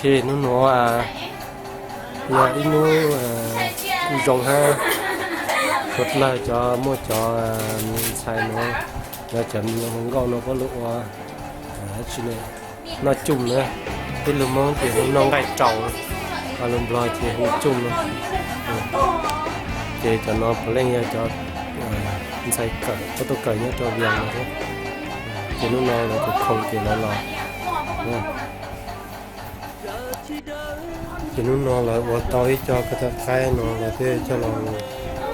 Ces hnub nuav yog ib hnub zoo hab, suav dlawg cov muaj cov ntxhais nuav, yog cov me nyuam hluas nkauj nuav puab lug ua dab tsi ne, noj cuj na. Peb lug Moob ces hu noj nqaij raus, lug Nplog ces hu cuj na. Ces cov nuav puav leej yog cov ntxhais kawm, puab tuaj kawm nyob rau Vias no thiab. Ces hnub no lawv khoom ces lawv los. Ces hnub no lawv ua tau ib co ko taw qaib no lawv thiaj coj los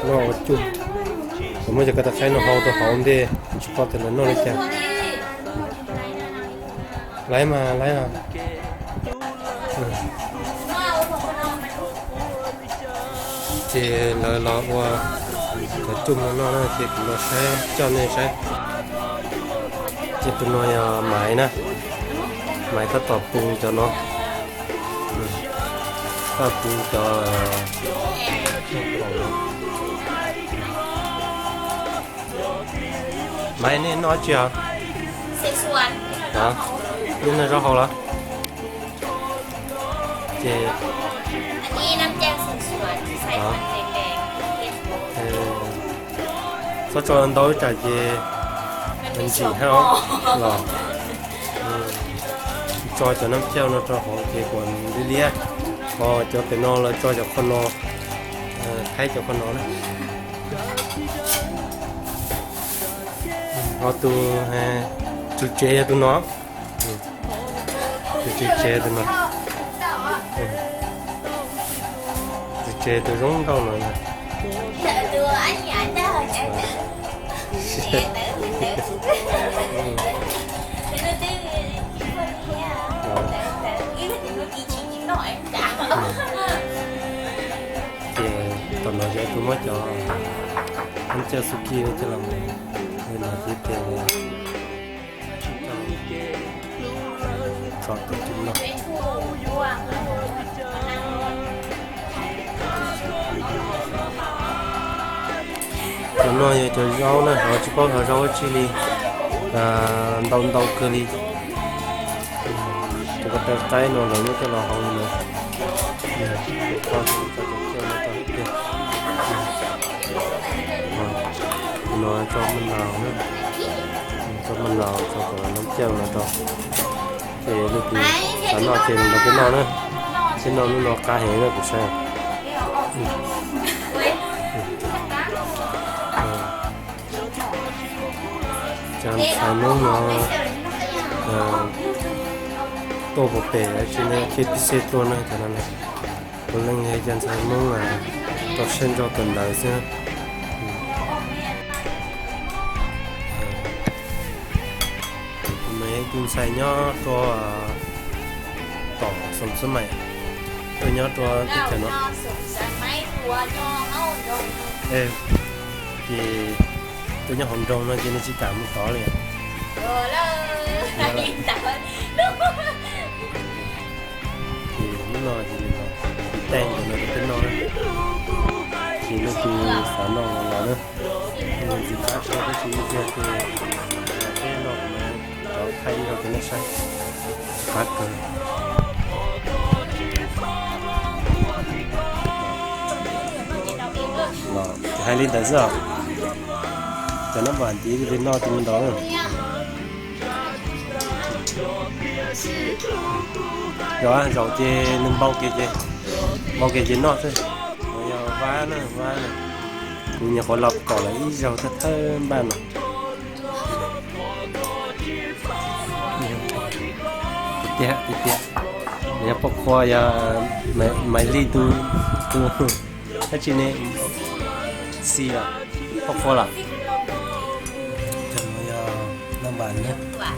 noj ua cuj. Lawv muab cov ko taw qaib no hau rau hauv ntej, tsis paub tias lawv noj li cas. Laib mas laib os. Ces lawv los ua cov cuj no noj na, ces kuv los saib coj nej saib. Ces tus no yog Maiv na, Maiv tab tom pub cov no, tab tom pub cov. Maiv, nej noj dab tsi os? Nej noj zaub hau los? Ces txhob tso ntau ib tsam ces ntsim hab os. Los tso cov nab cauj no rau hauv ces kuas liab liab, ho cov pem no lawv tso cov qhov no, thaib cov qhov no na. Ho tus tswv tsev yog tus no. Tus tswv tsev tus no. Tswv tsev tus zoo nkauj no. Ces tom no ces kuv muab cov nab cauj xub kis coj los mus, no ces tias tso tus no. Cov no yog cov zaub na, ho tsis paub hov zaub dab tsi li, ntau ntau kawg li. Cov ko taw qaib no lawv muab coj los hau li no. No tso maj nau na, tso maj nau, tso cov nab cauj no rau. Ces leej twg xav noj ces los nrog peb noj na. Peb noj hnub no qab heev na kuv saib. Cov ntxhais Hmoob no tuaj puag pem dab tsi ne, thiaj pib xej tuaj na cov no. Puav leej yog cov ntxhais Hmoob rau siab ntso kawm ntawv xwb. Kuv mas yog ib tug ntxhais nyob rua tom Xoom Xab Maim, tuaj nyob rua teb chaws no. Ces tuaj nyob hauv nroog no ces nws tsis kam mus tod li. Ces hnub no ces nws los tiv teej ntawm no rau peb noj na. Ces leej twg xav noj los los na. Ntxim qab tshaj tab sis ib pliag ces peb noj, cov thaij ib zaug rau nej saib. Qab kawg. Los hais li ntawd xwb os. Cov nab npam ntiv twb noj tsis ntau na. Yog zaum ces nws npau kiag ces, npau kiag ces noj xwb. Yog vab na, vab na. Kuv nyuam qhuav los kom lawv ib zaug thawj thawj npaj no. Tiag tiag, yog poj qhua, yog Maiv Lig tus, tus dab tsi ne, Xi los, poj qhua los. Cov no yog nab npam na, nab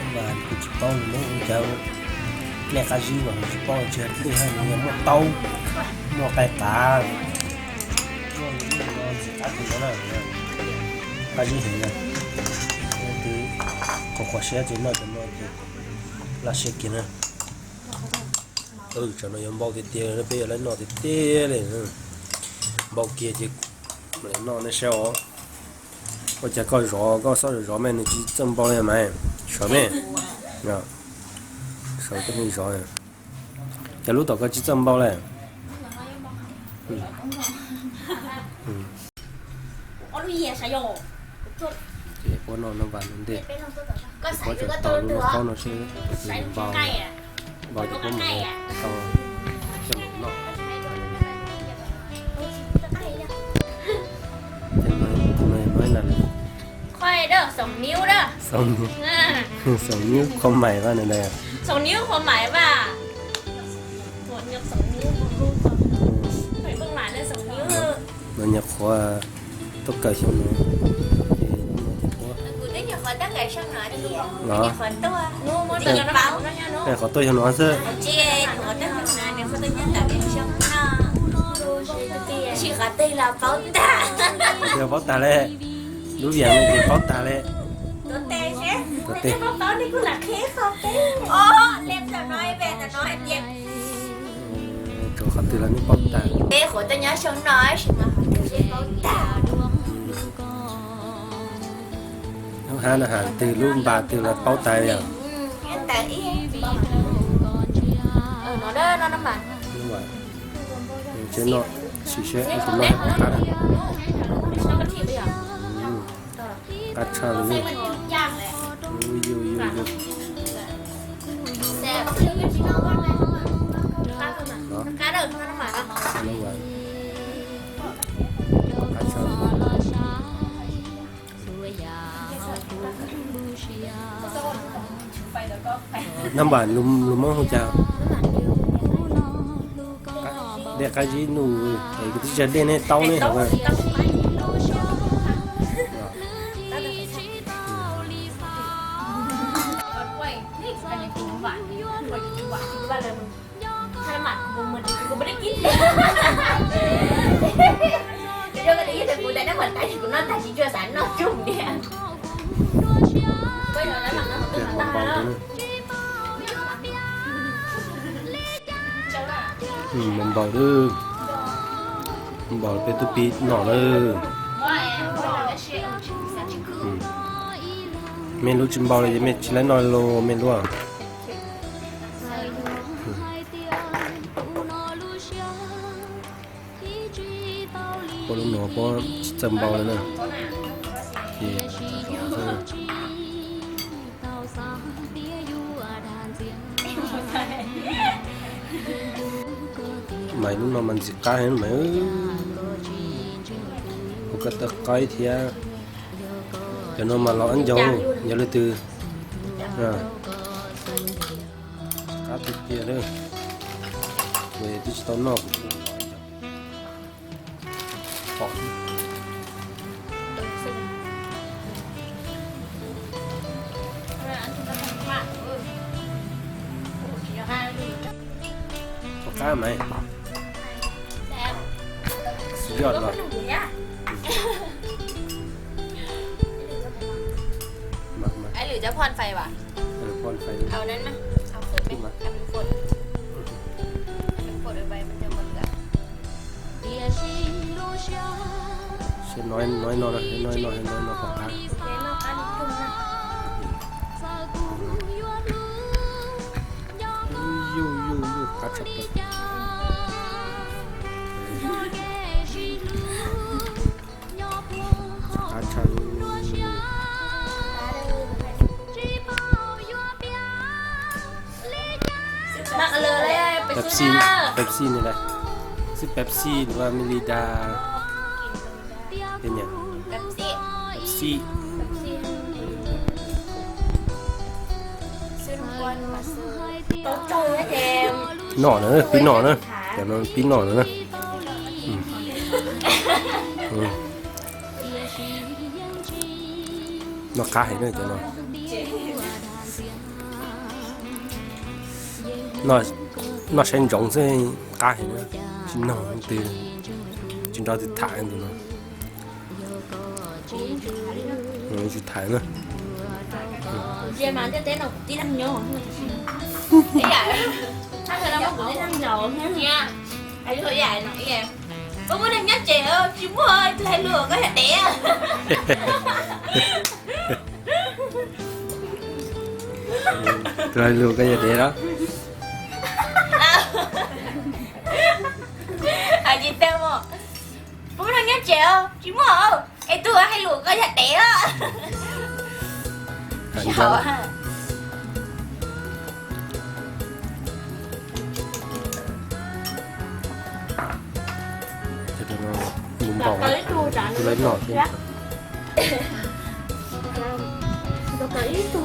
npam kuv tsis paub nws muab ua cas, dlej qab zib los tsis paub tsis yog dlej, nws yog muaj taub, muaj qaib qav, muaj ntxim qab kawg no na, qab zib heev na. Twb qhuav qhuav siab ces noj cov no ces laj siab kiag na. Tsam no yuav npau tiag tiag, peb yuav lawv noj tiag tiag li. Npau kiag ces mam li noj nej saib os. Ua cas koj zov, koj xob zov zov mas nws tsis txawj npau li mas. Sawv me, sawv koj neej zov. Cov lub tom koj tsis txawj npau lawm. Ces puab noj nab vas ntej, puab tseem tau lub noj qaub no seb tus twg npau, npau ces puab mus tau coj mus noj. Ces no, no na, xoom nyub, xoom nyub qhuav mais vaj na. No nyuam qhuav tuaj kawm xyoo no, ces lub no ces puab, los, qhuav tuaj xyoo no xwb. Qhov twg paub tag le, lub vias no ces paub tag le. Tuav tes. Rau qhov twg los nej paub tag. Peb qhuav tuaj nyob xyoo no tab sis mas qhov twg peb paub tag. Lub hab no has twg lub npas twg los paub tag yom. Tsev no sim seb tus no qab. Qab tshaj li. Nab npam lus Moob hu cas? Dej qab zib num, es kuv twb tsis dej nej taub ne hov. Npaum npaum, npaum peb tub pib noj na. Mej lub tsis npaum li ces mej tsis laib noj los mej lub. Puab lub nuav puab tsis txawj npaum li na. Ces Maiv, lub no mas ntxim qab heev Maiv. Ua koj tau qaib thiab. Cov no mas los ib ncaus, yog leej twg qab tiag tiag, kuv twb tsis tau noj kuv. Pom qab mas. Suv yoj los. Lwm cov phoj fais vas, phoj fais, no no no no no pom qab. Yuj yuj yuj qab tshaj plaws. Qab tshaj. Pepsi, Pepsi ne, xwb Pepsi los Mirinda. Pepsi. Noj na, pib noj na. Cov no pib noj na. Noj qab heev na cov no. Noj saib ntsoov xwb qab heev na. Tsis noog twg, tsis nrog twg tham tus no. Tsis tham na. Ua muaj neeg nyob tsev tsis muaj tus hais lus koj yog dev. Tus hais lus koj yog dev los? Tsev os, tsis muaj os. Es tus hais lus koj yog dev os. Mus npaum, tus lawv noj thiab. Noj hli ntsws,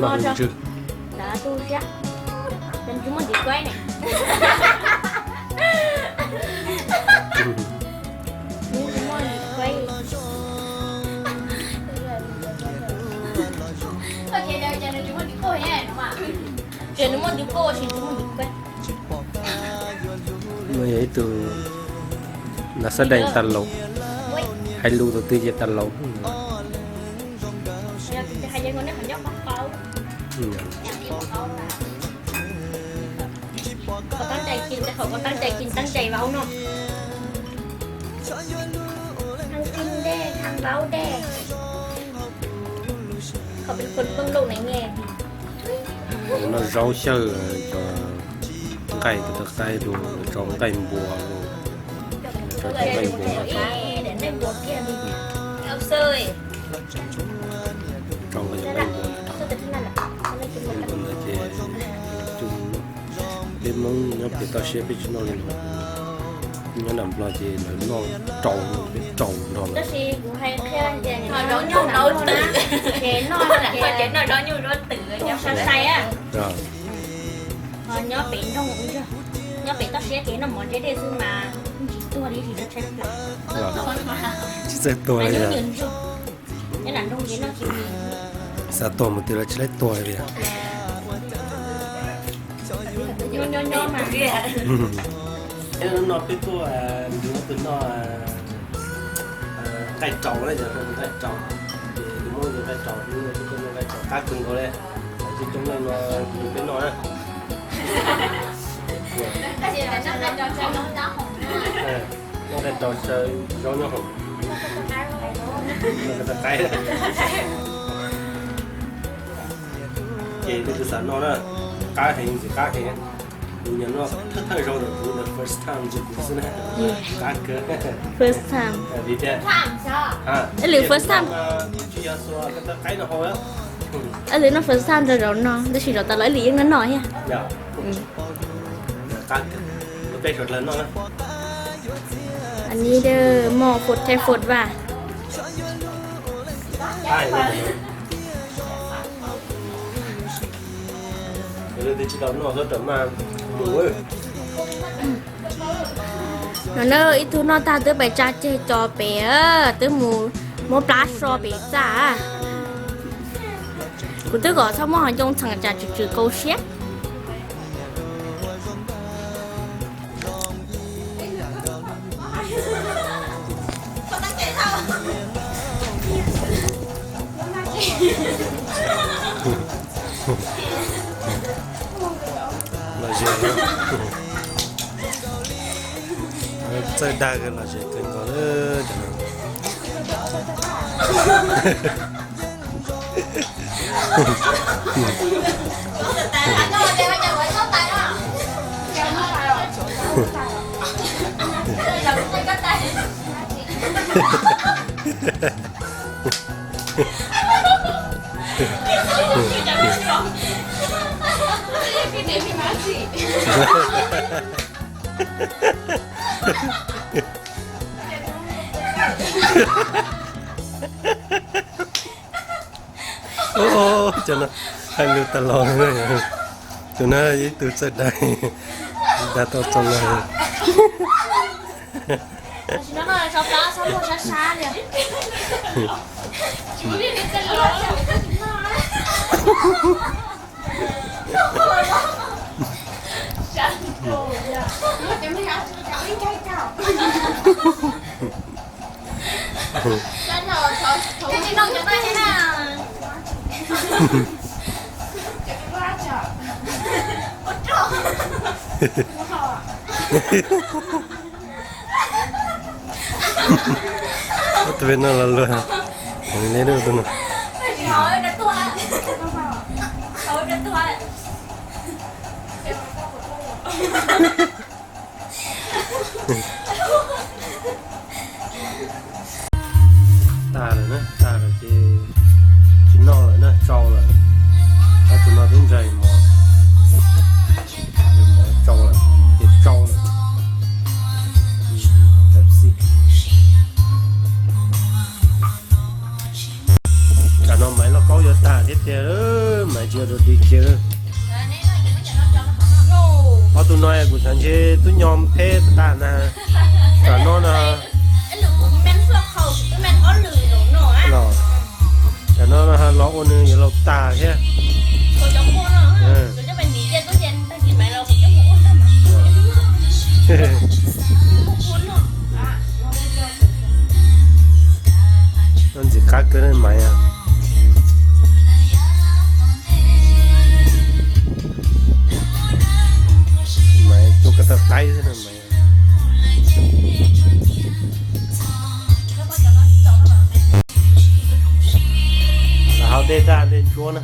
noj hli ntsws. No yog ib tug nas xab dees tas laus, hais lus tus twg ces tas laus. Noj zaub xyaw cov nqaij, tus tau qaib dua, tso nqaij npua, tso cov nqaij npua, tso nqaij npua. Ntawd ces peb Hmoob nyob pem toj siab peb tsis noj li no. Nyob nram Nplog ces lawv noj rau, peb rau nrog lawv. Noj rau nyuj rau twm. Noj rau nyuj rau twm, sai sai. Nyob pem nroog, nyob pem toj siab ces noj mov ntse dej xwb mas tsis tuag li, tsis txawj tuag li. Xav tuag mus twg los tsis laib tuag li. No peb tuaj nrog tus noj nqaij rau na, nqaij rau, ces tus Hmoob nqaij rau, peb tuaj noj nqaij rau qab kawg nkaus li. Coob coob leej no nrog peb noj na. Noj nqaij rau xyaw zaub nyob hauv. Ces leej twg xav noj na, qab heev, ntxim qab heev. Kuv nyuam noj thawj thawj zaug ntawm kuv, the first time ntawm kuv xwb na. Qab kawg. First time. Vim tias, ib lwm first time. Tsis yog xuas ko taw qaib no hau. Ib lwm noj first time rau zaum no, tab sis zaum tas los ib lwm yeej noj noj thiab. Qab kawg. Peb sawv daws noj na. Anij, moj fod thej fod vaj. No na, ib tug noj tag twb pais tsa ceg tso pem, twb mus muab plab so pem txaj. Kuv twb kom txhob muab hov ncoo txheem tsam tsw tsw kau siab. Lom zem, txawj dag, lom zem kawg nkaus lawm. Cov no hais lus tas los. Tus no ib tug txawj dag, dag tau txaus lawm. Tus pem no los luag heev li tus no. Tag lawm na, tag lawm ces tsis noj lawm na, tsau lawm. Ob tug no twb ntsais mov, mov tsau lawm, ces tsau lawm. Tam sim no Maiv Lauj Kaub yuav tag thiab tiag, Maiv tsis yog dua dig kiag. Ob tug no kuv xav ntshe twb nyo pheb tag na. Tam no no los, tam no no los ua nws yuav laus tag thiab. Noj ntxim qab kawg na Maiv. Maiv tua ko taw qaib xwb na Maiv. Hau dej tag dej ntsuab na.